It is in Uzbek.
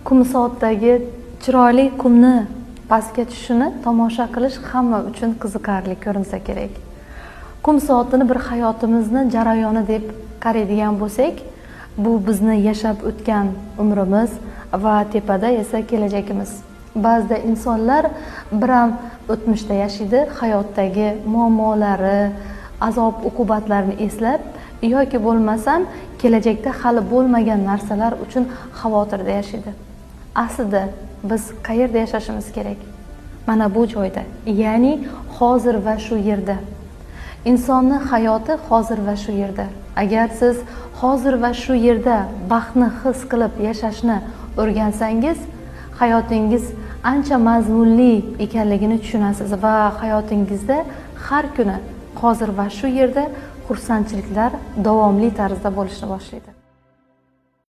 Kum soatdagi chiroyli qumni pastga tushishini tomosha qilish hamma uchun qiziqarli ko'rinsa kerak. Qum soatini bir hayotimizni jarayoni deb qaraydigan bo'lsak, bu bizni yashab o'tgan umrimiz va tepada esa kelajagimiz. Ba'zida insonlar biram o'tmishda yashaydi, hayotdagi muammolari, azob uqubatlarini eslab yoki bo'lmasam kelajakda hali bo'lmagan narsalar uchun xavotirda yashaydi. Aslida biz qayerda yashashimiz kerak? Mana bu joyda, ya'ni hozir va shu yerda. Insonni hayoti hozir va shu yerda. Agar siz hozir va shu yerda baxtni his qilib yashashni o'rgansangiz, hayotingiz ancha mazmunli ekanligini tushunasiz va hayotingizda har kuni hozir va shu yerda xursandchiliklar davomli tarzda bo'lishni boshlaydi.